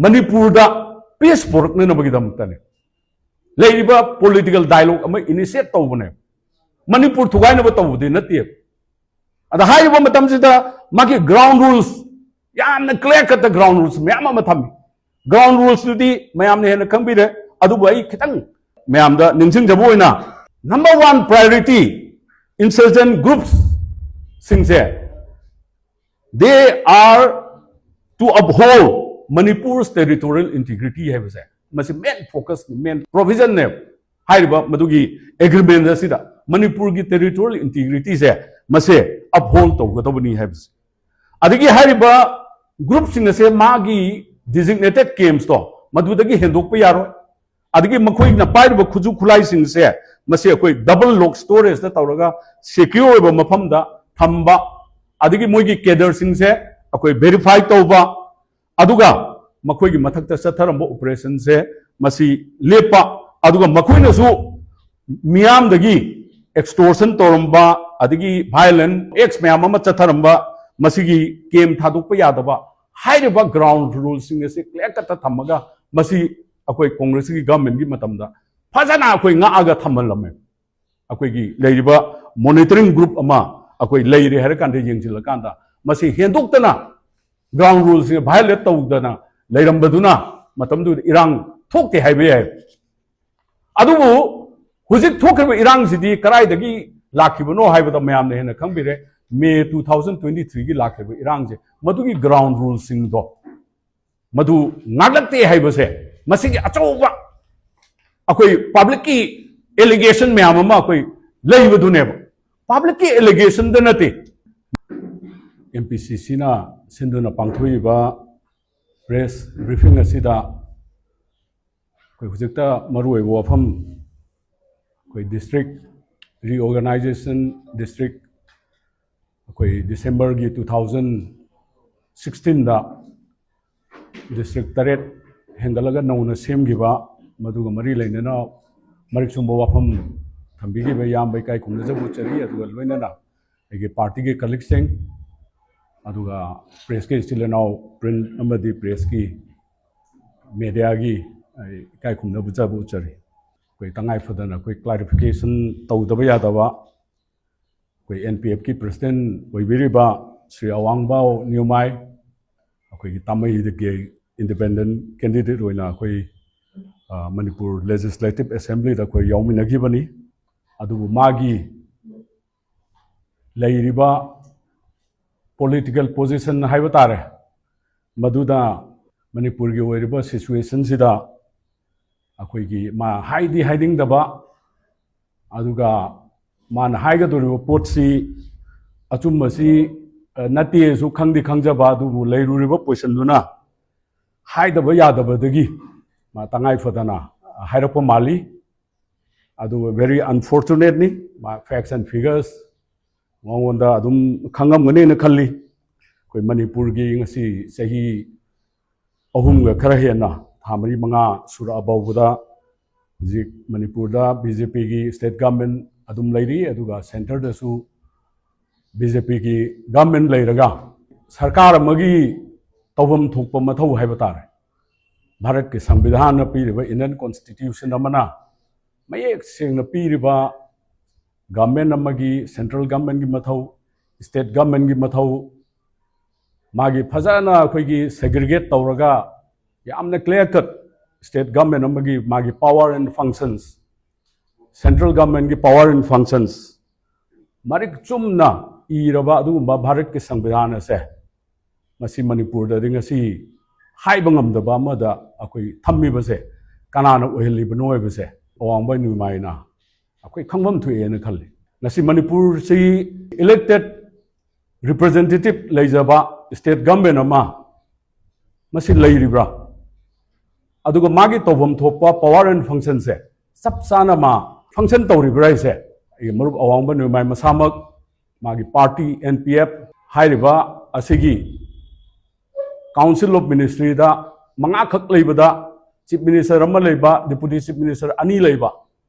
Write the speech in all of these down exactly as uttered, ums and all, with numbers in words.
ꯃꯅꯤꯄꯨꯔꯗ ꯄꯤꯁ ꯄꯨꯔꯛꯅꯅꯕꯒꯤꯗꯃꯛꯇꯅꯦ꯫ ꯂꯩꯔꯤꯕ political dialogue ꯑꯃ ꯏꯅꯤꯁꯤꯌꯦꯠ ꯇꯧꯕꯅꯦ꯫ ꯃꯅꯤꯄꯨꯔ ꯊꯨꯒꯥꯏꯅꯕ ꯇꯧꯕꯗꯤ ꯅꯠꯇꯦ꯫ ꯑꯗ ꯍꯥꯏꯔꯤꯕ ꯃꯇꯝꯁꯤꯗ ꯃꯥꯒꯤ ꯒ꯭ꯔꯥꯎꯟ ꯔꯨꯜꯁ, ꯌꯥꯝꯅ ꯀ꯭ꯂꯤꯌꯥꯔ ꯀꯠꯇ ꯒ꯭ꯔꯥꯎꯟ ꯔꯨꯜꯁ ꯃꯌꯥꯝ ꯑꯃ ꯊꯝꯃꯤ꯫ ꯒ꯭ꯔꯥꯎꯟ ꯔꯨꯜꯁꯇꯨꯗꯤ ꯃꯌꯥꯝꯅ ꯍꯦꯟꯅ ꯈꯪꯕꯤꯔꯦ꯫ ꯑꯗꯨꯕꯨ ꯑꯩ ꯈꯤꯇꯪ ꯃꯌꯥꯝꯗ ꯅꯤꯡꯁꯤꯡꯖꯕ ꯑꯣꯏꯅ, ꯅꯝꯕꯔ ꯋꯥꯟ ꯄ꯭ꯔꯥꯏꯌꯣꯔꯤꯇꯤ, ꯏꯟꯁꯔꯖꯦꯟ ꯒ꯭ꯔꯨꯞꯁꯤꯡꯁꯦ, they are to uphold Manipur's territorial integrity ꯍꯥꯏꯕꯁꯦ, ꯃꯁꯤ ꯃꯦꯟ ꯐꯣꯀꯁꯅꯤ, ꯃꯦꯟ ꯄ꯭ꯔꯣꯚꯤꯖꯟꯅꯦꯕ꯫ ꯍꯥꯏꯔꯤꯕ ꯃꯗꯨꯒꯤ ꯑꯦꯒ꯭ꯔꯤꯃꯦꯟ ꯑꯁꯤꯗ ꯃꯅꯤꯄꯨꯔꯒꯤ ꯇꯦꯔꯤꯇꯣꯔꯤꯌꯦꯜ ꯏꯟꯇꯤꯒ꯭ꯔꯤꯇꯤꯁꯦ, ꯃꯁꯦ ꯑꯞꯍꯣꯜ ꯇꯧꯒꯗꯧꯕꯅꯤ ꯍꯥꯏꯕꯁꯦ꯫ ꯑꯗꯒꯤ ꯍꯥꯏꯔꯤꯕ ꯒ꯭ꯔꯨꯞꯁꯤꯡ ꯑꯁꯦ ꯃꯥꯒꯤ ꯗꯤꯖꯤꯒꯅꯦꯇꯦꯠ ꯀꯦꯝꯁꯇꯣ ꯃꯗꯨꯗꯒꯤ ꯍꯦꯟꯗꯣꯛꯄ ꯌꯥꯔꯣꯏ꯫ ꯑꯗꯒꯤ ꯃꯈꯣꯏꯅ ꯄꯥꯏꯔꯤꯕ ꯈꯨꯠꯁꯨ ꯈꯨꯠꯂꯥꯏꯁꯤꯡꯁꯦ, ꯃꯁꯤ ꯑꯩꯈꯣꯏ ꯗꯕꯜ ꯂꯣꯛ ꯁ꯭ꯇꯣꯔꯦꯖꯇ ꯇꯧꯔꯒ ꯁꯦꯀ꯭ꯌꯣꯔ ꯑꯣꯏꯕ ꯃꯐꯝꯗ ꯊꯝꯕ, ꯑꯗꯒꯤ ꯃꯣꯏꯒꯤ ꯀꯦꯗꯔꯁꯤꯡꯁꯦ ꯑꯩꯈꯣꯏ ꯚꯦꯔꯤꯐꯥꯏ ꯇꯧꯕ, ꯑꯗꯨꯒ ꯃꯈꯣꯏꯒꯤ ꯃꯊꯛꯇ ꯆꯠꯊꯔꯝꯕ ꯑꯣꯄꯔꯦꯁꯟꯁꯦ ꯃꯁꯤ ꯂꯦꯞꯄ, ꯑꯗꯨꯒ ꯃꯈꯣꯏꯅꯁꯨ ꯃꯤꯌꯥꯝꯗꯒꯤ ꯑꯦꯛꯁꯇꯣꯔꯁꯟ ꯇꯧꯔꯝꯕ, ꯑꯗꯒꯤ ꯚꯥꯏꯑꯣꯂꯦꯟ ꯑꯦꯛꯁ ꯃꯌꯥꯝ ꯑꯃ ꯆꯠꯊꯔꯝꯕ, ꯃꯁꯤꯒꯤ ꯀꯦꯝ ꯊꯥꯗꯣꯛꯄ ꯌꯥꯗꯕ, ꯍꯥꯏꯔꯤꯕ ꯒ꯭ꯔꯥꯎꯟ ꯔꯨꯜꯁꯤꯡ ꯑꯁꯤ ꯀ꯭ꯂꯤꯌꯥꯔ ꯀꯠꯇ ꯊꯝꯃꯒ, ꯃꯁꯤ ꯑꯩꯈꯣꯏ ꯀꯣꯡꯒ꯭ꯔꯦꯁꯀꯤ ꯒꯚꯔꯟꯃꯦꯟꯒꯤ ꯃꯇꯝꯗ ꯐꯖꯅ ꯑꯩꯈꯣꯏ ꯉꯥꯛꯑꯒ ꯊꯝꯍꯜꯂꯝꯃꯦ꯫ ꯑꯩꯈꯣꯏꯒꯤ ꯂꯩꯔꯤꯕ ꯃꯣꯅꯤꯇꯔꯤꯡ ꯒ꯭ꯔꯨꯞ ꯑꯃ ꯑꯩꯈꯣꯏ ꯂꯩꯔꯦ ꯍꯥꯏꯔ ꯀꯥꯟꯗ ꯌꯦꯡꯁꯤꯜꯂꯀꯥꯟꯗ, ꯃꯁꯤ ꯍꯦꯟꯗꯣꯛꯇꯅ ꯒ꯭ꯔꯥꯎꯟ ꯔꯨꯜꯁꯤꯡ ꯚꯥꯏꯑꯣꯂꯦꯠ ꯇꯧꯗꯅ ꯂꯩꯔꯝꯕꯗꯨꯅ ꯃꯇꯝꯗꯨꯗ ꯏꯔꯥꯡ ꯊꯣꯛꯇꯦ ꯍꯥꯏꯕ ꯌꯥꯏ꯫ ꯑꯗꯨꯕꯨ ꯍꯧꯖꯤꯛ ꯊꯣꯛꯈ꯭ꯔꯤꯕ ꯏꯔꯥꯡꯁꯤꯗꯤ ꯀꯗꯥꯏꯗꯒꯤ ꯂꯥꯛꯈꯤꯕꯅꯣ ꯍꯥꯏꯕꯗ ꯃꯌꯥꯝꯅ ꯍꯦꯟꯅ ꯈꯪꯕꯤꯔꯦ꯫ ꯃꯦ ꯇꯨ ꯊꯥꯎꯖꯟ ꯇ꯭ꯋꯦꯟꯇꯤ ꯊ꯭ꯔꯤꯒꯤ ꯂꯥꯛꯈꯤꯕ ꯏꯔꯥꯡꯁꯦ, ꯃꯗꯨꯒꯤ ꯒ꯭ꯔꯥꯎꯟ ꯔꯨꯜꯁꯤꯡꯗꯣ ꯃꯗꯨ ꯉꯥꯛꯂꯛꯇꯦ ꯍꯥꯏꯕꯁꯦ, ꯃꯁꯤꯒꯤ ꯑꯆꯧꯕ ꯑꯩꯈꯣꯏ ꯄꯕ꯭ꯂꯤꯛꯀꯤ ꯑꯦꯂꯤꯒꯦꯁꯟ ꯃꯌꯥꯝ ꯑꯃ ꯑꯩꯈꯣꯏ ꯂꯩꯕꯗꯨꯅꯦꯕ꯫ ꯄꯕ꯭ꯂꯤꯛꯀꯤ ꯑꯦꯂꯤꯒꯦꯁꯟꯗ ꯅꯠꯇꯦ꯫ ꯑꯦꯝ ꯄꯤ ꯁꯤ ꯁꯤꯅ ꯁꯤꯟꯗꯨꯅ ꯄꯥꯡꯊꯣꯛꯏꯕ ꯄ꯭ꯔꯦꯁ ꯕ꯭ꯔꯤꯐꯤꯡ ꯑꯁꯤꯗ ꯑꯩꯈꯣꯏ ꯍꯧꯖꯤꯛꯇ ꯃꯔꯨꯑꯣꯏꯕ ꯋꯥꯐꯝ, ꯑꯩꯈꯣꯏ ꯗꯤꯁꯇ꯭ꯔꯤꯛ ꯔꯤꯑꯣꯔꯒꯅꯥꯏꯖꯦꯁꯟ, ꯗꯤꯁꯇ꯭ꯔꯤꯛ ꯑꯩꯈꯣꯏ ꯗꯤꯁꯦꯝꯕꯔꯒꯤ ꯇꯨ ꯊꯥꯎꯖꯟ ꯁꯤꯛꯁꯇꯤꯟꯗ ꯗꯤꯁꯇ꯭ꯔꯤꯛ ꯇꯔꯦꯠ ꯍꯦꯟꯒꯠꯂꯒ ꯅꯧꯅ ꯁꯦꯝꯈꯤꯕ, ꯃꯗꯨꯒ ꯃꯔꯤ ꯂꯩꯅꯅ ꯃꯔꯤꯛ ꯆꯨꯝꯕ ꯋꯥꯐꯝ ꯊꯝꯕꯤꯈꯤꯕ ꯏꯌꯥꯝꯕ ꯏꯀꯥꯏ ꯈꯨꯝꯅꯖꯕ ꯎꯠꯆꯔꯤ꯫ ꯑꯗꯨꯒ ꯂꯣꯏꯅꯅ ꯑꯩꯒꯤ ꯄꯥꯔꯇꯤꯒꯤ ꯀꯂꯤꯛꯁꯤꯡ, ꯑꯗꯨꯒ ꯄ꯭ꯔꯦꯁꯀꯤ ꯏꯆꯤꯜ ꯏꯅꯥꯎ, ꯄ꯭ꯔꯤꯟ ꯑꯃꯗꯤ ꯄ꯭ꯔꯦꯁꯀꯤ ꯃꯦꯗꯤꯌꯥꯒꯤ ꯑꯩ ꯏꯀꯥꯏ ꯈꯨꯝꯅꯕ ꯎꯠꯆꯕ ꯎꯠꯆꯔꯤ꯫ ꯑꯩꯈꯣꯏ ꯇꯉꯥꯏ ꯐꯗꯅ ꯑꯩꯈꯣꯏ ꯀ꯭ꯂꯥꯔꯤꯐꯤꯀꯦꯁꯟ ꯇꯧꯗꯕ ꯌꯥꯗꯕ, ꯑꯩꯈꯣꯏ ꯑꯦꯟ ꯄꯤ ꯑꯦꯐꯀꯤ ꯄ꯭ꯔꯁꯤꯗꯦꯟ ꯑꯣꯏꯕꯤꯔꯤꯕ ꯁ꯭ꯔꯤ ꯑꯋꯥꯡꯕꯥꯎ ꯅ꯭ꯌꯨꯃꯥꯏ, ꯑꯩꯈꯣꯏꯒꯤ ꯇꯥꯃꯩꯗꯒꯤ ꯏꯟꯗꯤꯄꯦꯟꯗꯦꯟ ꯀꯦꯟꯗꯤꯗꯦꯠ ꯑꯣꯏꯅ ꯑꯩꯈꯣꯏ, ꯑ, ꯃꯅꯤꯄꯨꯔ ꯂꯦꯖꯤꯁꯂꯦꯇꯤꯚ ꯑꯦꯁꯦꯝꯕ꯭ꯂꯤꯗ ꯑꯩꯈꯣꯏ ꯌꯥꯎꯃꯤꯟꯅꯈꯤꯕꯅꯤ꯫ ꯑꯗꯨꯕꯨ ꯃꯥꯒꯤ ꯂꯩꯔꯤꯕ ꯄꯣꯂꯤꯇꯤꯀꯦꯜ ꯄꯣꯖꯤꯁꯟ ꯍꯥꯏꯕ ꯇꯥꯔꯦ, ꯃꯗꯨꯗ ꯃꯅꯤꯄꯨꯔꯒꯤ ꯑꯣꯏꯔꯤꯕ ꯁꯤꯆꯨꯋꯦꯁꯟꯁꯤꯗ ꯑꯩꯈꯣꯏꯒꯤ ꯃꯥ ꯍꯥꯏꯗꯤ ꯍꯥꯏꯅꯤꯡꯗꯕ, ꯑꯗꯨꯒ ꯃꯥꯅ ꯍꯥꯏꯒꯗꯧꯔꯤꯕ ꯄꯣꯠꯁꯤ ꯑꯆꯨꯝꯕꯁꯤ, ꯑ, ꯅꯠꯇꯦꯁꯨ ꯈꯪꯗꯤ ꯈꯪꯖꯕ, ꯑꯗꯨꯕꯨ ꯂꯩꯔꯨꯔꯤꯕ ꯄꯣꯖꯤꯁꯟꯗꯨꯅ ꯍꯥꯏꯗꯕ ꯌꯥꯗꯕꯗꯒꯤ ꯃꯥ ꯇꯉꯥꯏ ꯐꯗꯅ ꯍꯥꯏꯔꯛꯄ ꯃꯥꯜꯂꯤ꯫ ꯑꯗꯨꯒ very unfortunate ꯅꯤ, ꯃꯥ facts and figures ꯃꯉꯣꯟꯗ ꯑꯗꯨꯝ ꯈꯪꯉꯝꯒꯅꯦꯅ ꯈꯜꯂꯤ꯫ ꯑꯩꯈꯣꯏ ꯃꯅꯤꯄꯨꯔꯒꯤ ꯉꯁꯤ ꯆꯍꯤ ꯑꯍꯨꯝꯒ ꯈꯔ ꯍꯦꯟꯅ, ꯊꯥ ꯃꯔꯤ ꯃꯉꯥ ꯁꯨꯔꯛꯑ ꯐꯥꯎꯕꯗ ꯍꯧꯖꯤꯛ ꯃꯅꯤꯄꯨꯔꯗ ꯕꯤ ꯖꯦ ꯄꯤꯒꯤ ꯁ꯭ꯇꯦꯠ ꯒꯚꯔꯟꯃꯦꯟ ꯑꯗꯨꯝ ꯂꯩꯔꯤ, ꯑꯗꯨꯒ ꯁꯦꯟꯇꯔꯗꯁꯨ ꯕꯤ ꯖꯦ ꯄꯤꯒꯤ ꯒꯚꯔꯟꯃꯦꯟ ꯂꯩꯔꯒ ꯁꯔꯀꯥꯔ ꯑꯃꯒꯤ ꯇꯧꯐꯝ ꯊꯣꯛꯄ ꯃꯊꯧ ꯍꯥꯏꯕ ꯇꯥꯔꯦ꯫ ꯚꯥꯔꯠꯀꯤ ꯁꯪꯕꯤꯙꯥꯟꯅ ꯄꯤꯔꯤꯕ, ꯏꯟꯗꯤꯌꯟ ꯀꯣꯟꯁꯇꯤꯇ꯭ꯌꯨꯁꯟ ꯑꯃꯅ ꯃꯌꯦꯛ ꯁꯦꯡꯅ ꯄꯤꯔꯤꯕ ꯒꯚꯔꯟꯃꯦꯟ ꯑꯃꯒꯤ, ꯁꯦꯟꯇ꯭ꯔꯦꯜ ꯒꯚꯔꯟꯃꯦꯟꯒꯤ ꯃꯊꯧ, ꯁ꯭ꯇꯦꯠ ꯒꯚꯔꯟꯃꯦꯟꯒꯤ ꯃꯊꯧ, ꯃꯥꯒꯤ ꯐꯖꯅ ꯑꯩꯈꯣꯏꯒꯤ ꯁꯦꯒ꯭ꯔꯤꯒꯦꯠ ꯇꯧꯔꯒ ꯌꯥꯝꯅ clear cut, ꯁ꯭ꯇꯦꯠ ꯒꯚꯔꯟꯃꯦꯟ ꯑꯃꯒꯤ ꯃꯥꯒꯤ power and functions, ꯁꯦꯟꯇ꯭ꯔꯦꯜ ꯒꯚꯔꯟꯃꯦꯟꯒꯤ power and functions ꯃꯔꯤꯛ ꯆꯨꯝꯅ ꯏꯔꯕ ꯑꯗꯨꯒꯨꯝꯕ ꯚꯥꯔꯠꯀꯤ ꯁꯪꯕꯤꯙꯥꯟ ꯑꯁꯦ ꯃꯁꯤ ꯃꯅꯤꯄꯨꯔꯗꯗꯤ ꯉꯁꯤ ꯍꯥꯏꯕ ꯉꯝꯗꯕ ꯑꯃꯗ ꯑꯩꯈꯣꯏ ꯊꯝꯃꯤꯕꯁꯦ ꯀꯅꯥꯅ ꯑꯣꯏꯍꯜꯂꯤꯕꯅꯣ ꯍꯥꯏꯕꯁꯦ ꯑꯋꯥꯡꯕ ꯅ꯭ꯌꯨꯃꯥꯏꯅ ꯑꯩꯈꯣꯏ ꯈꯪꯐꯝ ꯊꯣꯛꯑꯦꯅ ꯈꯜꯂꯤ꯫ ꯉꯁꯤ ꯃꯅꯤꯄꯨꯔꯁꯤ elected representative ꯂꯩꯖꯕ ꯁ꯭ꯇꯦꯠ ꯒꯚꯔꯟꯃꯦꯟ ꯑꯃ ꯃꯁꯤ ꯂꯩꯔꯤꯕ꯭ꯔꯥ? ꯑꯗꯨꯒ ꯃꯥꯒꯤ ꯇꯧꯐꯝ ꯊꯣꯛꯄ power and functionꯁꯦ ꯆꯞ ꯆꯥꯅ ꯃꯥ function ꯇꯧꯔꯤꯕ꯭ꯔꯥ ꯍꯥꯏꯁꯦ ꯑꯩꯒꯤ ꯃꯔꯨꯞ ꯑꯋꯥꯡꯕ ꯅ꯭ꯌꯨꯃꯥꯏ ꯃꯁꯥꯃꯛ, ꯃꯥꯒꯤ ꯄꯥꯔꯇꯤ ꯑꯦꯟ ꯄꯤ ꯑꯦꯐ ꯍꯥꯏꯔꯤꯕ ꯑꯁꯤꯒꯤ Council of Ministryꯗ ꯃꯉꯥꯈꯛ ꯂꯩꯕꯗ chief minister ꯑꯃ ꯂꯩꯕ, deputy chief minister ꯑꯅꯤ ꯂꯩꯕ,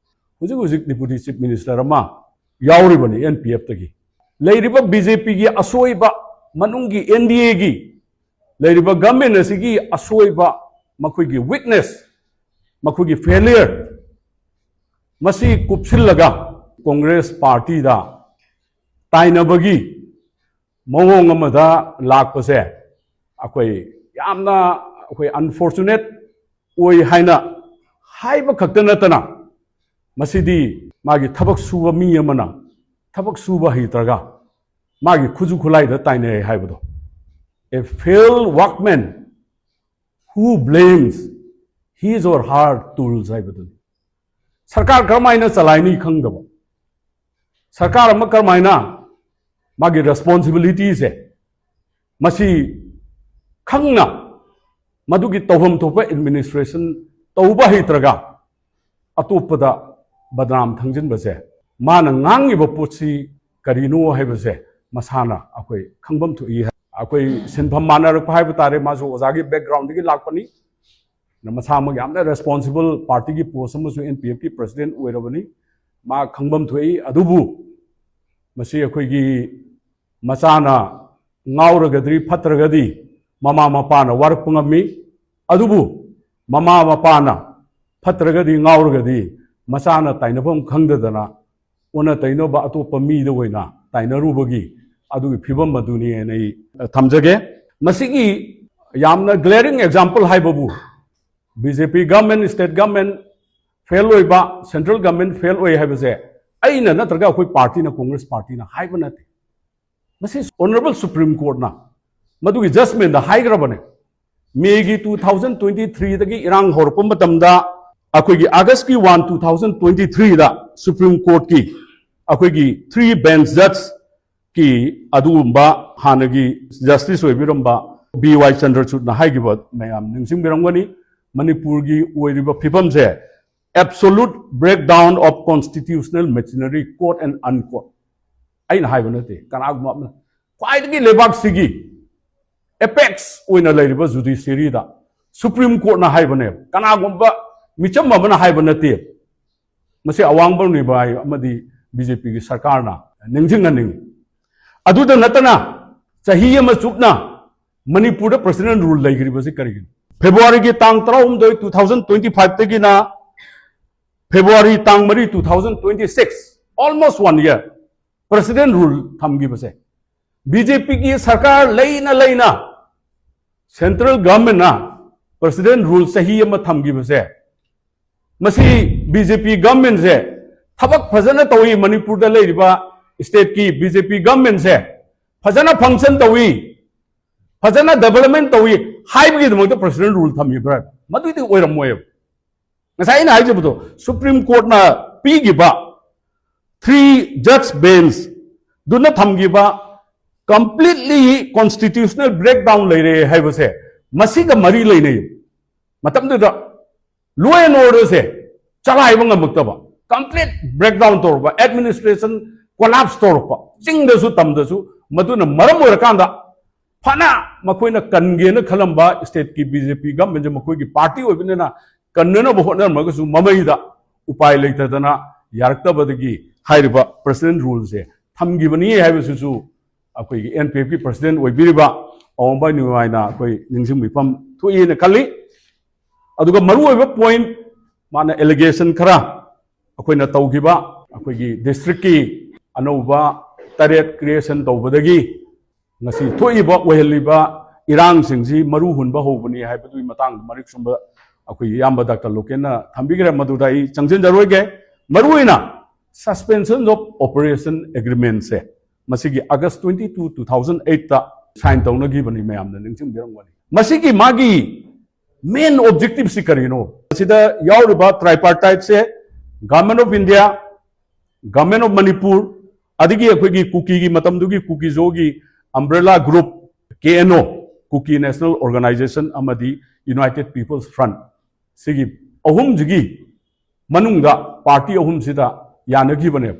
ꯍꯧꯖꯤꯛ ꯍꯧꯖꯤꯛ deputy chief minister ꯑꯃ ꯌꯥꯎꯔꯤꯕꯅꯤ ꯑꯦꯟ ꯄꯤ ꯑꯦꯐꯇꯒꯤ꯫ ꯂꯩꯔꯤꯕ ꯕꯤ ꯖꯦ ꯄꯤꯒꯤ ꯑꯁꯣꯏꯕ, ꯃꯅꯨꯡꯒꯤ ꯑꯦꯟ ꯗꯤ ꯑꯦꯒꯤ ꯂꯩꯔꯤꯕ ꯒꯚꯔꯟꯃꯦꯟ ꯑꯁꯤꯒꯤ ꯑꯁꯣꯏꯕ, ꯃꯈꯣꯏꯒꯤ ꯋꯤꯛꯅꯦꯁ, ꯃꯈꯣꯏꯒꯤ ꯐꯦꯂꯤꯌꯔ, ꯃꯁꯤ ꯀꯨꯞꯁꯤꯜꯂꯒ ꯀꯣꯡꯒ꯭ꯔꯦꯁ ꯄꯥꯔꯇꯤꯗ ꯇꯥꯏꯅꯕꯒꯤ ꯃꯑꯣꯡ ꯑꯃꯗ ꯂꯥꯛꯄꯁꯦ ꯑꯩꯈꯣꯏ ꯌꯥꯝꯅ ꯑꯩꯈꯣꯏ ꯑꯟꯐꯣꯔꯆꯨꯅꯦꯠ ꯑꯣꯏ ꯍꯥꯏꯅ ꯍꯥꯏꯕ ꯈꯛꯇ ꯅꯠꯇꯅ, ꯃꯁꯤꯗꯤ ꯃꯥꯒꯤ ꯊꯕꯛ ꯁꯨꯕ ꯃꯤ ꯑꯃꯅ ꯊꯕꯛ ꯁꯨꯕ ꯍꯩꯇ꯭ꯔꯒ ꯃꯥꯒꯤ ꯈꯨꯠꯁꯨ ꯈꯨꯠꯂꯥꯏꯗ ꯇꯥꯏꯅꯔꯦ ꯍꯥꯏꯕꯗꯣ, "A failed workman who blames his or her tools" ꯍꯥꯏꯕꯗꯨꯅꯤ꯫ ꯁꯔꯀꯥꯔ ꯀꯔꯝꯍꯥꯏꯅ ꯆꯂꯥꯏꯅꯤ ꯈꯪꯗꯕ, ꯁꯔꯀꯥꯔ ꯑꯃ ꯀꯔꯝꯍꯥꯏꯅ ꯃꯥꯒꯤ ꯔꯦꯁꯄꯣꯟꯁꯤꯕꯤꯂꯤꯇꯤꯁꯦ ꯃꯁꯤ ꯈꯪꯅ ꯃꯗꯨꯒꯤ ꯇꯧꯐꯝ ꯊꯣꯛꯄ ꯑꯦꯗꯃꯤꯅꯤꯁꯇ꯭ꯔꯦꯁꯟ ꯇꯧꯕ ꯍꯩꯇ꯭ꯔꯒ ꯑꯇꯣꯞꯄꯗ ꯕꯗꯅꯥꯝ ꯊꯪꯖꯤꯟꯕꯁꯦ, ꯃꯥꯅ ꯉꯥꯡꯉꯤꯕ ꯄꯣꯠꯁꯤ ꯀꯔꯤꯅꯣ ꯍꯥꯏꯕꯁꯦ ꯃꯁꯥꯅ ꯑꯩꯈꯣꯏ ꯈꯪꯐꯝ ꯊꯣꯛꯏ꯫ ꯑꯩꯈꯣꯏ ꯁꯤꯟꯐꯝ ꯃꯥꯟꯅꯔꯛꯄ ꯍꯥꯏꯕ ꯇꯥꯔꯦ, ꯃꯥꯁꯨ ꯑꯣꯖꯥꯒꯤ ꯕꯦꯛꯒ꯭ꯔꯥꯎꯟꯗꯒꯤ ꯂꯥꯛꯄꯅꯤ꯫ ꯃꯁꯥꯃꯛ ꯌꯥꯝꯅ ꯔꯦꯁꯄꯣꯟꯁꯤꯕꯜ ꯄꯥꯔꯇꯤꯒꯤ ꯄꯣꯁ ꯑꯃꯁꯨ ꯑꯦꯟ ꯄꯤ ꯑꯦꯐꯀꯤ ꯄ꯭ꯔꯁꯤꯗꯦꯟ ꯑꯣꯏꯔꯕꯅꯤ꯫ ꯃꯥ ꯈꯪꯐꯝ ꯊꯣꯛꯏ꯫ ꯑꯗꯨꯕꯨ ꯃꯁꯤ ꯑꯩꯈꯣꯏꯒꯤ ꯃꯆꯥꯅ ꯉꯥꯎꯔꯒꯗꯤ ꯐꯠꯇ꯭ꯔꯒꯗꯤ ꯃꯃꯥ ꯃꯄꯥꯅ ꯋꯥꯔꯛꯄ ꯉꯝꯃꯤ꯫ ꯑꯗꯨꯕꯨ ꯃꯃꯥ ꯃꯄꯥꯅ ꯐꯠꯇ꯭ꯔꯒꯗꯤ, ꯉꯥꯎꯔꯒꯗꯤ, ꯃꯆꯥꯅ ꯇꯥꯏꯅꯐꯝ ꯈꯪꯗꯗꯅ ꯑꯣꯟꯅ ꯇꯩꯅꯕ ꯑꯇꯣꯞꯄ ꯃꯤꯗ ꯑꯣꯏꯅ ꯇꯥꯏꯅꯔꯨꯕꯒꯤ ꯑꯗꯨꯒꯤ ꯐꯤꯕꯝ ꯑꯗꯨꯅꯤ ꯍꯥꯏꯅ ꯑꯩ, ꯑ, ꯊꯝꯖꯒꯦ꯫ ꯃꯁꯤꯒꯤ ꯌꯥꯝꯅ ꯒ꯭ꯂꯦꯔꯤꯡ ꯑꯦꯛꯖꯥꯝꯄꯜ ꯍꯥꯏꯕꯕꯨ ꯕꯤ ꯖꯦ ꯄꯤ ꯒꯚꯔꯟꯃꯦꯟ, ꯁ꯭ꯇꯦꯠ ꯒꯚꯔꯟꯃꯦꯟ ꯐꯦꯜ ꯑꯣꯏꯕ, ꯁꯦꯟꯇ꯭ꯔꯦꯜ ꯒꯚꯔꯟꯃꯦꯟ ꯐꯦꯜ ꯑꯣꯏ ꯍꯥꯏꯕꯁꯦ ꯑꯩꯅ ꯅꯠꯇ꯭ꯔꯒ ꯑꯩꯈꯣꯏ ꯄꯥꯔꯇꯤꯅ, ꯀꯣꯡꯒ꯭ꯔꯦꯁ ꯄꯥꯔꯇꯤꯅ ꯍꯥꯏꯕ ꯅꯠꯇꯦ꯫ ꯃꯁꯤ ꯑꯣꯅꯔꯦꯕꯜ ꯁꯨꯄ꯭ꯔꯤꯝ ꯀꯣꯔꯠꯅ ꯃꯗꯨꯒꯤ ꯖꯁꯃꯦꯟꯗ ꯍꯥꯏꯈ꯭ꯔꯕꯅꯦ꯫ ꯃꯦꯒꯤ ꯇꯨ ꯊꯥꯎꯖꯟ ꯇ꯭ꯋꯦꯟꯇꯤ ꯊ꯭ꯔꯤꯗꯒꯤ ꯏꯔꯥꯡ ꯍꯧꯔꯛꯄ ꯃꯇꯝꯗ ꯑꯩꯈꯣꯏꯒꯤ ꯑꯥꯒꯁꯀꯤ ꯋꯥꯟ, ꯇꯨ ꯊꯥꯎꯖꯟ ꯇ꯭ꯋꯦꯟꯇꯤ ꯊ꯭ꯔꯤꯗ ꯁꯨꯄ꯭ꯔꯤꯝ ꯀꯣꯔꯠꯀꯤ ꯑꯩꯈꯣꯏꯒꯤ ꯊ꯭ꯔꯤ ꯕꯦꯟꯆ ꯖꯁꯀꯤ ꯑꯗꯨꯒꯨꯝꯕ ꯍꯥꯟꯅꯒꯤ ꯖꯁꯇꯤꯁ ꯑꯣꯏꯕꯤꯔꯝꯕ ꯕꯤ ꯋꯥꯏ ꯆꯟꯗ꯭ꯔꯆꯨꯗꯅ ꯍꯥꯏꯈꯤꯕ ꯃꯌꯥꯝ ꯅꯤꯡꯁꯤꯡꯕꯤꯔꯝꯒꯅꯤ꯫ ꯃꯅꯤꯄꯨꯔꯒꯤ ꯑꯣꯏꯔꯤꯕ ꯐꯤꯕꯝꯁꯦ, absolute breakdown of constitutional machinery, quote and unquote꯫ ꯑꯩꯅ ꯍꯥꯏꯕ ꯅꯠꯇꯦ, ꯀꯅꯥꯒꯨꯝꯕ ꯑꯃꯅ, ꯈ꯭ꯋꯥꯏꯗꯒꯤ ꯂꯩꯕꯥꯛꯁꯤꯒꯤ ꯑꯦꯄꯦꯛꯁ ꯑꯣꯏꯅ ꯂꯩꯔꯤꯕ ꯖꯨꯗꯤꯁꯤꯌꯔꯤꯗ ꯁꯨꯄ꯭ꯔꯤꯝ ꯀꯣꯔꯠꯅ ꯍꯥꯏꯕꯅꯦꯕ, ꯀꯅꯥꯒꯨꯝꯕ ꯃꯤꯆꯝ ꯑꯃꯅ ꯍꯥꯏꯕ ꯅꯠꯇꯦ꯫ ꯃꯁꯤ ꯑꯋꯥꯡꯕ ꯅꯤꯕꯥꯏ ꯑꯃꯗꯤ ꯕꯤ ꯖꯦ ꯄꯤꯒꯤ ꯁꯔꯀꯥꯔꯅ ꯅꯤꯡꯁꯤꯡꯍꯟꯅꯤꯡꯉꯤ꯫ ꯑꯗꯨꯗ ꯅꯠꯇꯅ ꯆꯍꯤ ꯑꯃ ꯆꯨꯞꯅ ꯃꯅꯤꯄꯨꯔꯗ ꯄ꯭ꯔꯁꯤꯗꯦꯟ ꯔꯨꯜ ꯂꯩꯈ꯭ꯔꯤꯕꯁꯤ ꯀꯔꯤꯒꯤꯅꯣ? ꯐꯦꯕ꯭ꯔꯨꯋꯥꯔꯤꯒꯤ ꯇꯥꯡ ꯇꯔꯥꯍꯨꯝꯗꯣꯏ, two thousand twenty five ꯇꯒꯤꯅ ꯐꯦꯕ꯭ꯔꯨꯋꯥꯔꯤ ꯇꯥꯡ ꯃꯔꯤ, two thousand twenty six, almost one year, president rule ꯊꯝꯈꯤꯕꯁꯦ, ꯕꯤ ꯖꯦ ꯄꯤꯒꯤ ꯁꯔꯀꯥꯔ ꯂꯩꯅ ꯂꯩꯅ central governmentꯅ president rule ꯆꯍꯤ ꯑꯃ ꯊꯝꯈꯤꯕꯁꯦ, ꯃꯁꯤ ꯕꯤ ꯖꯦ ꯄꯤ governmentꯁꯦ ꯊꯕꯛ ꯐꯖꯅ ꯇꯧꯏ, ꯃꯅꯤꯄꯨꯔꯗ ꯂꯩꯔꯤꯕ stateꯀꯤ ꯕꯤ ꯖꯦ ꯄꯤ governmentꯁꯦ ꯐꯖꯅ function ꯇꯧꯏ, ꯐꯖꯅ development ꯇꯧꯏ ꯍꯥꯏꯕꯒꯤꯗꯃꯛꯇ president rule ꯊꯝꯃꯤꯕ꯭ꯔꯥ? ꯃꯗꯨꯗꯤ ꯑꯣꯏꯔꯝꯃꯣꯏꯕ꯫ ꯉꯁꯥꯏ ꯑꯩꯅ ꯍꯥꯏꯖꯕꯗꯣ, Supreme Courtꯅ ꯄꯤꯈꯤꯕ three judge benchꯗꯨꯅ ꯊꯝꯈꯤꯕ completely constitutional breakdown ꯂꯩꯔꯦ ꯍꯥꯏꯕꯁꯦ ꯃꯁꯤꯒ ꯃꯔꯤ ꯂꯩꯅꯩ꯫ ꯃꯇꯝꯗꯨꯗ law and orderꯁꯦ ꯆꯂꯥꯏꯕ ꯉꯝꯃꯛꯇꯕ, complete breakdown ꯇꯧꯔꯛꯄ, administration collapse ꯇꯧꯔꯛꯄ, ꯆꯤꯡꯗꯁꯨ ꯇꯝꯗꯁꯨ꯫ ꯃꯗꯨꯅ ꯃꯔꯝ ꯑꯣꯏꯔꯀꯥꯟꯗ ꯐꯅ ꯃꯈꯣꯏꯅ ꯀꯟꯒꯦꯅ ꯈꯜꯂꯝꯕ stateꯀꯤ ꯕꯤ ꯖꯦ ꯄꯤ governmentꯁꯦ ꯃꯈꯣꯏꯒꯤ party ꯑꯣꯏꯕꯅꯤꯅ ꯀꯟꯅꯅꯕ ꯍꯣꯠꯅꯔꯝꯃꯒꯁꯨ ꯃꯃꯩꯗ ꯎꯄꯥꯏ ꯂꯩꯇꯗꯅ ꯌꯥꯔꯛꯇꯕꯗꯒꯤ ꯍꯥꯏꯔꯤꯕ president ruleꯁꯦ ꯊꯝꯈꯤꯕꯅꯤ ꯍꯥꯏꯕꯁꯤꯁꯨ ꯑꯩꯈꯣꯏꯒꯤ N P Fꯀꯤ president ꯑꯣꯏꯕꯤꯔꯤꯕ ꯑꯋꯥꯡꯕꯥꯏ ꯅꯤꯉꯣꯜꯅ ꯑꯩꯈꯣꯏ ꯅꯤꯡꯁꯤꯡꯕꯤꯐꯝ ꯊꯣꯛꯏꯅ ꯈꯜꯂꯤ꯫ ꯑꯗꯨꯒ ꯃꯔꯨꯑꯣꯏꯕ point, ꯃꯥꯅ allegation ꯈꯔ ꯑꯩꯈꯣꯏꯅ ꯇꯧꯈꯤꯕ, ꯑꯩꯈꯣꯏꯒꯤ districtꯀꯤ ꯑꯅꯧꯕ ꯇꯔꯦꯠ creation ꯇꯧꯕꯗꯒꯤ ꯉꯁꯤ ꯊꯣꯛꯏꯕ, ꯑꯣꯏꯍꯜꯂꯤꯕ ꯏꯔꯥꯡꯁꯤꯡꯁꯤ ꯃꯔꯨ ꯍꯨꯟꯕ ꯍꯧꯕꯅꯤ ꯍꯥꯏꯕꯗꯨꯒꯤ ꯃꯇꯥꯡꯗ ꯃꯔꯤꯛ ꯆꯨꯝꯕ ꯑꯩꯈꯣꯏꯒꯤ ꯏꯌꯥꯝꯕ ꯗꯥꯛꯇꯔ ꯂꯣꯀꯦꯟꯅ ꯊꯝꯕꯤꯈ꯭ꯔꯦ, ꯃꯗꯨꯗ ꯑꯩ ꯆꯪꯁꯤꯟꯖꯔꯣꯏꯒꯦ꯫ ꯃꯔꯨꯑꯣꯏꯅ suspension of operation agreementꯁꯦ ꯃꯁꯤꯒꯤ August twenty two, two thousand eight ꯇ sign ꯇꯧꯅꯈꯤꯕꯅꯤ, ꯃꯌꯥꯝꯅ ꯅꯤꯡꯁꯤꯡꯕꯤꯔꯝꯒꯅꯤ꯫ ꯃꯁꯤꯒꯤ ꯃꯥꯒꯤ main objectiveꯁꯤ ꯀꯔꯤꯅꯣ? ꯃꯁꯤꯗ ꯌꯥꯎꯔꯤꯕ tripartiteꯁꯦ Government of India, Government of Manipur, ꯑꯗꯒꯤ ꯑꯩꯈꯣꯏꯒꯤ ꯀꯨꯀꯤꯒꯤ ꯃꯇꯝꯗꯨꯒꯤ ꯀꯨꯀꯤꯖꯣꯒꯤ umbrella group K N O, Kuki National Organization, ꯑꯃꯗꯤ United People's Front, ꯁꯤꯒꯤ ꯑꯍꯨꯝꯁꯤꯒꯤ ꯃꯅꯨꯡꯗ party ꯑꯍꯨꯝꯁꯤꯗ ꯌꯥꯅꯈꯤꯕꯅꯦꯕ꯫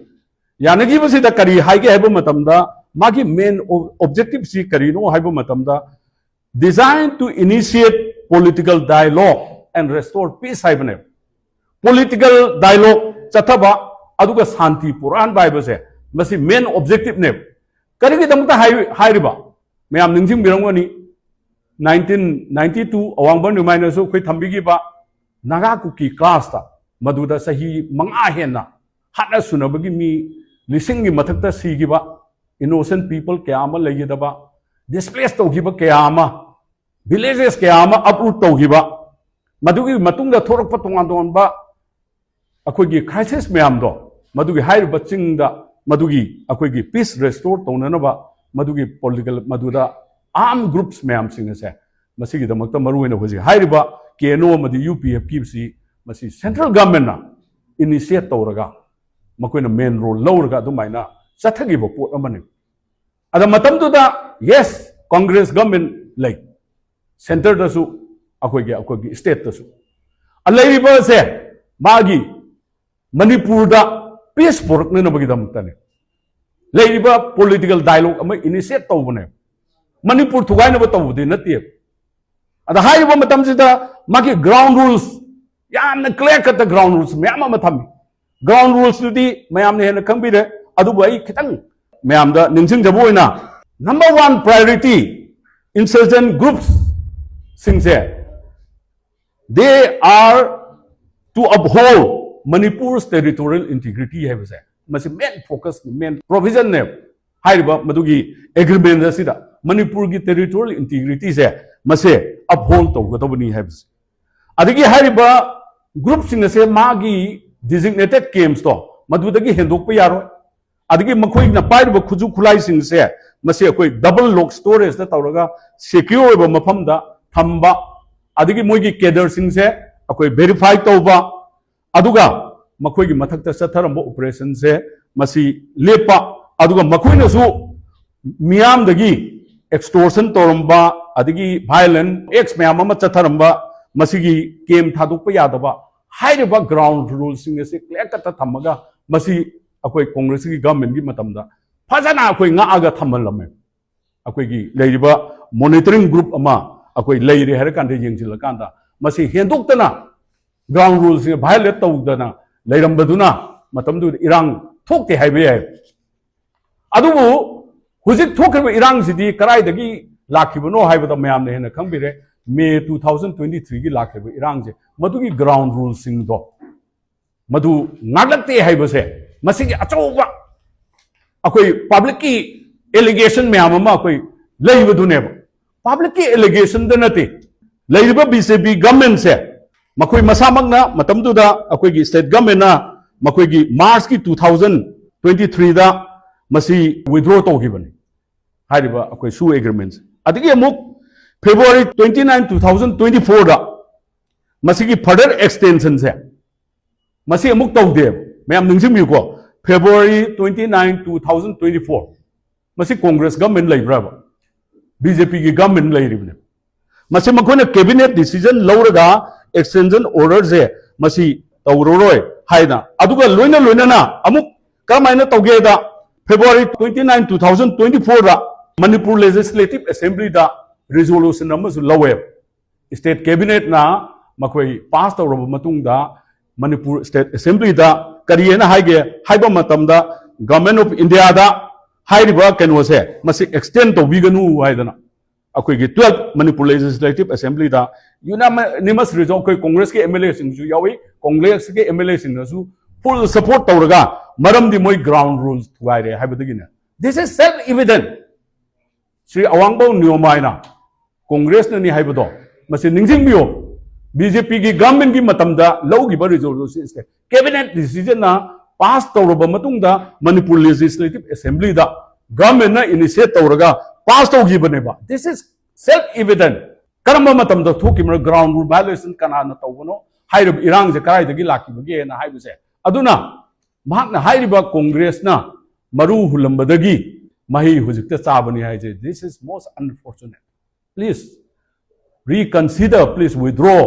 ꯌꯥꯅꯈꯤꯕꯁꯤꯗ ꯀꯔꯤ ꯍꯥꯏꯒꯦ ꯍꯥꯏꯕ ꯃꯇꯝꯗ, ꯃꯥꯒꯤ main objectiveꯁꯤ ꯀꯔꯤꯅꯣ ꯍꯥꯏꯕ ꯃꯇꯝꯗ, designed to initiate political dialogue and restore peace ꯍꯥꯏꯕꯅꯦꯕ꯫ Political dialogue ꯆꯠꯊꯕ, ꯑꯗꯨꯒ ꯁꯥꯟꯇꯤ ꯄꯨꯔꯛꯍꯟꯕ ꯍꯥꯏꯕꯁꯦ ꯃꯁꯤ main objectiveꯅꯦꯕ꯫ ꯀꯔꯤꯒꯤꯗꯃꯛꯇ ꯍꯥꯏ-, ꯍꯥꯏꯔꯤꯕ? ꯃꯌꯥꯝ ꯅꯤꯡꯁꯤꯡꯕꯤꯔꯝꯒꯅꯤ, ꯅꯥꯏꯟꯇꯤꯟ ꯅꯥꯏꯟꯇꯤ ꯇꯨ ꯑꯋꯥꯡꯕ ꯅꯤꯃꯥꯏꯅꯁꯨ ꯑꯩꯈꯣꯏ ꯊꯝꯕꯤꯈꯤꯕ ꯅꯥꯒꯥ ꯀꯨꯀꯤ ꯀ꯭ꯂꯥꯁꯇ, ꯃꯗꯨꯗ ꯆꯍꯤ ꯃꯉꯥ ꯍꯦꯟꯅ ꯍꯥꯠꯅ ꯁꯨꯅꯕꯒꯤ ꯃꯤ ꯂꯤꯁꯤꯡꯒꯤ ꯃꯊꯛꯇ ꯁꯤꯈꯤꯕ, innocent people ꯀꯌꯥ ꯑꯃ ꯂꯩꯈꯤꯗꯕ, displace ꯇꯧꯈꯤꯕ ꯀꯌꯥ ꯑꯃ, villages ꯀꯌꯥ ꯑꯃ uproot ꯇꯧꯈꯤꯕ, ꯃꯗꯨꯒꯤ ꯃꯇꯨꯡꯗ ꯊꯣꯛꯂꯛꯄ ꯇꯣꯉꯥꯟ ꯇꯣꯉꯥꯟꯕ ꯑꯩꯈꯣꯏꯒꯤ crisis ꯃꯌꯥꯝꯗꯣ, ꯃꯗꯨꯒꯤ ꯍꯥꯏꯔꯤꯕ ꯆꯤꯡꯗ ꯃꯗꯨꯒꯤ ꯑꯩꯈꯣꯏꯒꯤ peace restore ꯇꯧꯅꯅꯕ ꯃꯗꯨꯒꯤ political, ꯃꯗꯨꯗ armed groups ꯃꯌꯥꯝꯁꯤꯡ ꯑꯁꯦ, ꯃꯁꯤꯒꯤꯗꯃꯛꯇ ꯃꯔꯨꯑꯣꯏꯅ ꯍꯧꯖꯤꯛ ꯍꯥꯏꯔꯤꯕ ꯀꯦ ꯑꯦꯟ ꯑꯣ ꯑꯃꯗꯤ ꯌꯨ ꯄꯤ ꯑꯦꯐꯀꯤꯁꯤ, ꯃꯁꯤ central governmentꯅ initiate ꯇꯧꯔꯒ, ꯃꯈꯣꯏꯅ main role ꯂꯧꯔꯒ ꯑꯗꯨꯃꯥꯏꯅ ꯆꯠꯊꯈꯤꯕ ꯄꯣꯠ ꯑꯃꯅꯤ꯫ ꯑꯗ ꯃꯇꯝꯗꯨꯗ, yes, Congress government ꯂꯩ, centreꯗꯁꯨ, ꯑꯩꯈꯣꯏꯒꯤ, ꯑꯩꯈꯣꯏꯒꯤ stateꯇꯁꯨ꯫ ꯑ, ꯂꯩꯔꯤꯕꯁꯦ ꯃꯥꯒꯤ ꯃꯅꯤꯄꯨꯔꯗ peace ꯄꯨꯔꯛꯅꯅꯕꯒꯤꯗꯃꯛꯇꯅꯦ꯫ ꯂꯩꯔꯤꯕ political dialogue ꯑꯃ initiate ꯇꯧꯕꯅꯦ, ꯃꯅꯤꯄꯨꯔ ꯊꯨꯒꯥꯏꯅꯕ ꯇꯧꯕꯗꯤ ꯅꯠꯇꯦ꯫ ꯑꯗ ꯍꯥꯏꯔꯤꯕ ꯃꯇꯝꯁꯤꯗ ꯃꯥꯒꯤ ground rules, ꯌꯥꯝꯅ clear cutꯇ ground rules ꯃꯌꯥꯝ ꯑꯃ ꯊꯝꯃꯤ꯫ Ground rulesꯇꯨꯗꯤ ꯃꯌꯥꯝꯅ ꯍꯦꯟꯅ ꯈꯪꯕꯤꯔꯦ, ꯑꯗꯨꯕꯨ ꯑꯩ ꯈꯤꯇꯪ ꯃꯌꯥꯝꯗ ꯅꯤꯡꯁꯤꯡꯖꯕ ꯑꯣꯏꯅ, number one priority, insurgent groupsꯁꯤꯡꯁꯦ, they are to uphold Manipur's territorial integrity ꯍꯥꯏꯕꯁꯦ, ꯃꯁꯤ main focusꯅꯤ, main provisionꯅꯦꯕ꯫ ꯍꯥꯏꯔꯤꯕ ꯃꯗꯨꯒꯤ agreement ꯑꯁꯤꯗ ꯃꯅꯤꯄꯨꯔꯒꯤ territorial integrityꯁꯦ ꯃꯁꯦ uphold ꯇꯧꯒꯗꯕꯅꯤ ꯍꯥꯏꯕꯁꯦ꯫ ꯑꯗꯒꯤ ꯍꯥꯏꯔꯤꯕ groupꯁꯤꯡ ꯑꯁꯦ ꯃꯥꯒꯤ designated campsꯇꯣ ꯃꯗꯨꯗꯒꯤ ꯍꯦꯟꯗꯣꯛꯄ ꯌꯥꯔꯣꯏ꯫ ꯑꯗꯒꯤ ꯃꯈꯣꯏꯅ ꯄꯥꯏꯔꯤꯕ ꯈꯨꯠꯁꯨ ꯈꯨꯠꯂꯥꯏꯁꯤꯡꯁꯦ ꯃꯁꯤ ꯑꯩꯈꯣꯏ double lock storageꯇ ꯇꯧꯔꯒ secure ꯑꯣꯏꯕ ꯃꯐꯝꯗ ꯊꯝꯕ, ꯑꯗꯒꯤ ꯃꯣꯏꯒꯤ cadreꯁꯤꯡꯁꯦ ꯑꯩꯈꯣꯏ verify ꯇꯧꯕ, ꯑꯗꯨꯒ ꯃꯈꯣꯏꯒꯤ ꯃꯊꯛꯇ ꯆꯠꯊꯔꯝꯕ operationꯁꯦ ꯃꯁꯤ ꯂꯦꯞꯄ, ꯑꯗꯨꯒ ꯃꯈꯣꯏꯅꯁꯨ ꯃꯤꯌꯥꯝꯗꯒꯤ extortion ꯇꯧꯔꯝꯕ, ꯑꯗꯒꯤ violent acts ꯃꯌꯥꯝ ꯑꯃ ꯆꯠꯊꯔꯝꯕ, ꯃꯁꯤꯒꯤ camp ꯊꯥꯗꯣꯛꯄ ꯌꯥꯗꯕ, ꯍꯥꯏꯔꯤꯕ ground rulesꯁꯤꯡ ꯑꯁꯤ clear cutꯇ ꯊꯝꯃꯒ, ꯃꯁꯤ ꯑꯩꯈꯣꯏ Congressꯀꯤ governmentꯀꯤ ꯃꯇꯝꯗ ꯐꯖꯅ ꯑꯩꯈꯣꯏ ꯉꯥꯛꯑꯒ ꯊꯝꯍꯜꯂꯝꯃꯦ꯫ ꯑꯩꯈꯣꯏꯒꯤ ꯂꯩꯔꯤꯕ monitoring group ꯑꯃ ꯑꯩꯈꯣꯏ ꯂꯩꯔꯦ ꯍꯥꯏꯔ ꯀꯥꯟꯗ, ꯌꯦꯡꯁꯤꯜꯂꯀꯥꯟꯗ ꯃꯁꯤ ꯍꯦꯟꯗꯣꯛꯇꯅ ground rulesꯁꯤꯡ violate ꯇꯧꯗꯅ ꯂꯩꯔꯝꯕꯗꯨꯅ ꯃꯇꯝꯗꯨꯗ ꯏꯔꯥꯡ ꯊꯣꯛꯇꯦ ꯍꯥꯏꯕ ꯌꯥꯏ꯫ ꯑꯗꯨꯕꯨ ꯍꯧꯖꯤꯛ ꯊꯣꯛꯈ꯭ꯔꯤꯕ ꯏꯔꯥꯡꯁꯤꯗꯤ ꯀꯗꯥꯏꯗꯒꯤ ꯂꯥꯛꯈꯤꯕꯅꯣ ꯍꯥꯏꯕꯗ ꯃꯌꯥꯝꯅ ꯍꯦꯟꯅ ꯈꯪꯕꯤꯔꯦ꯫ ꯃꯦ ꯇꯨ ꯊꯥꯎꯖꯟ ꯇ꯭ꯋꯦꯟꯇꯤ ꯊ꯭ꯔꯤꯒꯤ ꯂꯥꯛꯈꯤꯕ ꯏꯔꯥꯡꯁꯦ, ꯃꯗꯨꯒꯤ ꯒ꯭ꯔꯥꯎꯟ ꯔꯨꯜꯁꯤꯡꯗꯣ ꯃꯗꯨ ꯉꯥꯛꯂꯛꯇꯦ ꯍꯥꯏꯕꯁꯦ, ꯃꯁꯤꯒꯤ ꯑꯆꯧꯕ ꯑꯩꯈꯣꯏ ꯄꯕ꯭ꯂꯤꯛꯀꯤ ꯑꯦꯂꯤꯒꯦꯁꯟ ꯃꯌꯥꯝ ꯑꯃ ꯑꯩꯈꯣꯏ ꯂꯩꯕꯗꯨꯅꯦꯕ꯫ ꯄꯕ꯭ꯂꯤꯛꯀꯤ ꯑꯦꯂꯤꯒꯦꯁꯟꯗ ꯅꯠꯇꯦ, ꯂꯩꯔꯤꯕ ꯕꯤ ꯖꯦ ꯄꯤ ꯒꯃꯦꯟꯁꯦ, ꯃꯈꯣꯏ ꯃꯁꯥꯃꯛꯅ ꯃꯇꯝꯗꯨꯗ ꯑꯩꯈꯣꯏꯒꯤ ꯁ꯭ꯇꯦꯠ ꯒꯃꯦꯟꯅ ꯃꯈꯣꯏꯒꯤ ꯃꯥꯔꯆꯀꯤ ꯇꯨ ꯊꯥꯎꯖꯟ ꯇ꯭ꯋꯦꯟꯇꯤ ꯊ꯭ꯔꯤꯗ ꯃꯁꯤ ꯋꯤꯗ꯭ꯔꯣ ꯇꯧꯈꯤꯕꯅꯤ, ꯍꯥꯏꯔꯤꯕ ꯑꯩꯈꯣꯏ ꯁꯨ ꯑꯦꯒ꯭ꯔꯤꯃꯦꯟꯁꯦ꯫ ꯑꯗꯒꯤ ꯑꯃꯨꯛ February twenty nine, two thousand twenty ꯐꯣꯔꯗ ꯃꯁꯤꯒꯤ ꯐꯔꯗꯔ ꯑꯦꯛꯁꯇꯦꯟꯁꯟꯁꯦ ꯃꯁꯤ ꯑꯃꯨꯛ ꯇꯧꯗꯦꯕ꯫ ꯃꯌꯥꯝ ꯅꯤꯡꯁꯤꯡꯕꯤꯌꯨꯀꯣ, February twenty nine, two thousand twenty four, ꯃꯁꯤ ꯀꯣꯡꯒ꯭ꯔꯦꯁ ꯒꯃꯦꯟ ꯂꯩꯕ꯭ꯔꯕ? ꯕꯤ ꯖꯦ ꯄꯤꯒꯤ ꯒꯃꯦꯟ ꯂꯩꯔꯤꯕꯅꯦ꯫ ꯃꯁꯤ ꯃꯈꯣꯏꯅ ꯀꯦꯕꯤꯅꯦꯠ ꯗꯤꯁꯤꯖꯟ ꯂꯧꯔꯒ ꯑꯦꯛꯁꯇꯦꯟꯁꯟ ꯑꯣꯔꯗꯔꯁꯦ ꯃꯁꯤ ꯇꯧꯔꯔꯣꯏ ꯍꯥꯏꯅ, ꯑꯗꯨꯒ ꯂꯣꯏꯅ ꯂꯣꯏꯅꯅ ꯑꯃꯨꯛ ꯀꯔꯝꯍꯥꯏꯅ ꯇꯧꯒꯦꯗ, February twenty nine, two thousand twenty ꯐꯣꯔꯗ ꯃꯅꯤꯄꯨꯔ ꯂꯦꯖꯤꯁꯂꯦꯇꯤꯚ ꯑꯦꯁꯦꯝꯕ꯭ꯂꯤꯗ ꯔꯤꯖꯣꯂꯨꯁꯟ ꯑꯃꯁꯨ ꯂꯧꯋꯦꯕ꯫ ꯁ꯭ꯇꯦꯠ ꯀꯦꯕꯤꯅꯦꯠꯅ ꯃꯈꯣꯏ ꯄꯥꯁ ꯇꯧꯔꯕ ꯃꯇꯨꯡꯗ ꯃꯅꯤꯄꯨꯔ ꯁ꯭ꯇꯦꯠ ꯑꯦꯁꯦꯝꯕ꯭ꯂꯤꯗ ꯀꯔꯤ ꯍꯥꯏꯅ ꯍꯥꯏꯒꯦ ꯍꯥꯏꯕ ꯃꯇꯝꯗ, ꯒꯚꯔꯟꯃꯦꯟ ꯑꯣꯐ ꯏꯟꯗꯤꯌꯥꯗ ꯍꯥꯏꯔꯤꯕ ꯀꯩꯅꯣꯁꯦ ꯃꯁꯤ ꯑꯦꯛꯁꯇꯦꯟ ꯇꯧꯕꯤꯒꯅꯨ ꯍꯥꯏꯗꯅ ꯑꯩꯈꯣꯏꯒꯤ ꯇꯨꯋꯦꯜꯐ ꯃꯅꯤꯄꯨꯔ ꯂꯦꯖꯤꯁꯂꯦꯇꯤꯚ ꯑꯦꯁꯦꯝꯕ꯭ꯂꯤꯗ ꯌꯨꯅꯥꯅꯤꯃꯁ ꯔꯤꯖꯣꯜ, ꯑꯩꯈꯣꯏ ꯀꯣꯡꯒ꯭ꯔꯦꯁꯀꯤ ꯑꯦꯝ ꯑꯦꯜ ꯑꯦꯁꯤꯡꯁꯨ ꯌꯥꯎꯏ, ꯀꯣꯡꯒ꯭ꯔꯦꯁꯀꯤ ꯑꯦꯝ ꯑꯦꯜ ꯑꯦꯁꯤꯡꯅꯁꯨ ꯐꯨꯜ ꯁꯄꯣꯔꯠ ꯇꯧꯔꯒ, ꯃꯔꯝꯗꯤ ꯃꯣꯏ ꯒ꯭ꯔꯥꯎꯟ ꯔꯨꯜꯁ ꯊꯨꯒꯥꯏꯔꯦ ꯍꯥꯏꯕꯗꯒꯤꯅꯦ꯫ This is self evident. Shri Awangbou Newmai ꯍꯥꯏꯅ ꯀꯣꯡꯒ꯭ꯔꯦꯁꯅꯅꯤ ꯍꯥꯏꯕꯗꯣ ꯃꯁꯤ ꯅꯤꯡꯁꯤꯡꯕꯤꯌꯨ꯫ ꯕꯤ ꯖꯦ ꯄꯤꯒꯤ ꯒꯚꯔꯟꯃꯦꯟꯒꯤ ꯃꯇꯝꯗ ꯂꯧꯈꯤꯕ ꯔꯤꯖꯣꯂꯨꯁꯟꯁꯦ, ꯀꯦꯕꯤꯅꯦꯠ ꯗꯤꯁꯤꯖꯟꯅ ꯄꯥꯁ ꯇꯧꯔꯕ ꯃꯇꯨꯡꯗ ꯃꯅꯤꯄꯨꯔ ꯂꯦꯖꯤꯁꯂꯦꯇꯤꯚ ꯑꯦꯁꯦꯝꯕ꯭ꯂꯤꯗ ꯒꯚꯔꯟꯃꯦꯟꯅ ꯏꯅꯤꯁꯤꯌꯦꯠ ꯇꯧꯔꯒ pass ꯇꯧꯈꯤꯕꯅꯦꯕ꯫ This is self evident. ꯀꯔꯝꯕ ꯃꯇꯝꯗ ꯊꯣꯛꯈꯤꯕꯅꯣ, ꯒ꯭ꯔꯥꯎꯟ ꯔꯨꯜ ꯚꯥꯏꯑꯣꯂꯦꯁꯟ ꯀꯅꯥꯅ ꯇꯧꯕꯅꯣ, ꯍꯥꯏꯔꯤꯕ ꯏꯔꯥꯡꯁꯦ ꯀꯗꯥꯏꯗꯒꯤ ꯂꯥꯛꯈꯤꯕꯒꯦꯅ ꯍꯥꯏꯕꯁꯦ꯫ ꯑꯗꯨꯅ ꯃꯍꯥꯛꯅ ꯍꯥꯏꯔꯤꯕ ꯀꯣꯡꯒ꯭ꯔꯦꯁꯅ ꯃꯔꯨ ꯍꯨꯜꯂꯝꯕꯗꯒꯤ ꯃꯍꯩ ꯍꯧꯖꯤꯛꯇ ꯆꯥꯕꯅꯤ ꯍꯥꯏꯁꯦ, this is most unfortunate. Please reconsider, please withdraw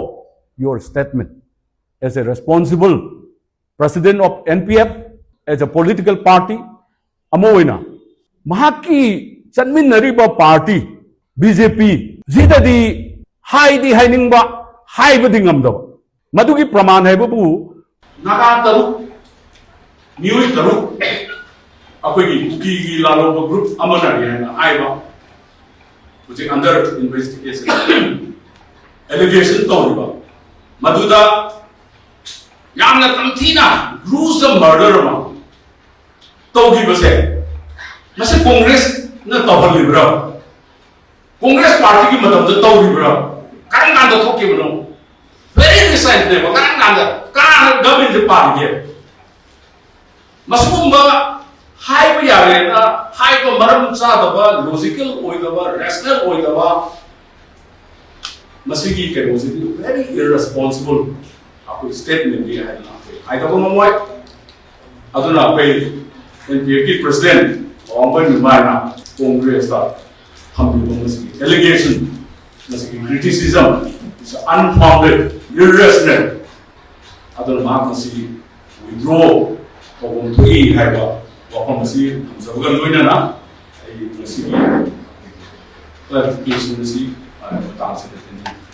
your statement. As a responsible president of N P F, as a political party ꯑꯃ ꯑꯣꯏꯅ, ꯃꯍꯥꯛꯀꯤ ꯆꯠꯃꯤꯟꯅꯔꯤꯕ ꯄꯥꯔꯇꯤ ꯕꯤ ꯖꯦ ꯄꯤ ꯁꯤꯗꯗꯤ ꯍꯥꯏꯗꯤ ꯍꯥꯏꯅꯤꯡꯕ, ꯍꯥꯏꯕꯗꯤ ꯉꯝꯗꯕ, ꯃꯗꯨꯒꯤ ꯄ꯭ꯔꯃꯥꯟ ꯍꯥꯏꯕꯕꯨ ꯅꯥꯒꯥ ꯇꯔꯨꯛ, ꯃꯤꯑꯣꯏ ꯇꯔꯨꯛ ꯑꯩꯈꯣꯏꯒꯤ ꯀꯨꯀꯤꯒꯤ ꯂꯥꯜꯍꯧꯕ ꯒ꯭ꯔꯨꯞ ꯑꯃꯅ ꯍꯥꯏꯅ ꯍꯥꯏꯕ, ꯍꯧꯖꯤꯛ under investigation allegation ꯇꯧꯔꯤꯕ ꯃꯗꯨꯗ ꯌꯥꯝꯅ ꯇꯝꯊꯤꯅ gruesome murder ꯑꯃ ꯇꯧꯈꯤꯕꯁꯦ, ꯃꯁꯤ ꯀꯣꯡꯒ꯭ꯔꯦꯁꯅ ꯇꯧꯍꯜꯂꯤꯕ꯭ꯔꯥ? ꯀꯣꯡꯒ꯭ꯔꯦꯁ ꯄꯥꯔꯇꯤꯒꯤ ꯃꯇꯝꯗ ꯇꯧꯔꯤꯕ꯭ꯔꯥ? ꯀꯔꯝ ꯀꯥꯟꯗ ꯊꯣꯛꯈꯤꯕꯅꯣ? Very recentꯅꯦꯕ꯫ ꯀꯔꯝ ꯀꯥꯟꯗ, ꯀꯅꯥꯅ ꯒꯃꯦꯟꯁꯦ ꯄꯥꯜꯂꯤꯒꯦ? ꯃꯁꯤꯒꯨꯝꯕ ꯍꯥꯏꯕ ꯌꯥꯔꯦꯅ ꯍꯥꯏꯕ ꯃꯔꯝ ꯆꯥꯗꯕ, logical ꯑꯣꯏꯗꯕ, rational ꯑꯣꯏꯗꯕ ꯃꯁꯤꯒꯤ ꯀꯩꯅꯣꯁꯤꯗꯤ very irresponsible ꯑꯩꯈꯣꯏ statementꯅꯤ ꯍꯥꯏꯗꯅ ꯑꯩꯈꯣꯏ ꯍꯥꯏꯗꯕ ꯉꯝꯃꯣꯏ꯫ ꯑꯗꯨꯅ ꯑꯩꯈꯣꯏ NPFꯀꯤ president ꯑꯋꯥꯡꯕ ꯅꯤꯡꯃꯥꯏꯅ ꯀꯣꯡꯒ꯭ꯔꯦꯁꯇ ꯊꯝꯂꯤꯕ ꯃꯁꯤꯒꯤ allegation, ꯃꯁꯤꯒꯤ criticism is unfounded, irrational꯫ ꯑꯗꯨꯅ ꯃꯍꯥꯛ ꯃꯁꯤ withdraw ꯇꯧꯐꯝ ꯊꯣꯛꯏ ꯍꯥꯏꯕ ꯋꯥꯐꯝ ꯑꯁꯤ ꯊꯝꯖꯕꯒ ꯂꯣꯏꯅꯅ ꯑꯩ ꯉꯁꯤꯒꯤ clarification ꯑꯁꯤ ꯃꯇꯥꯡꯁꯤꯗ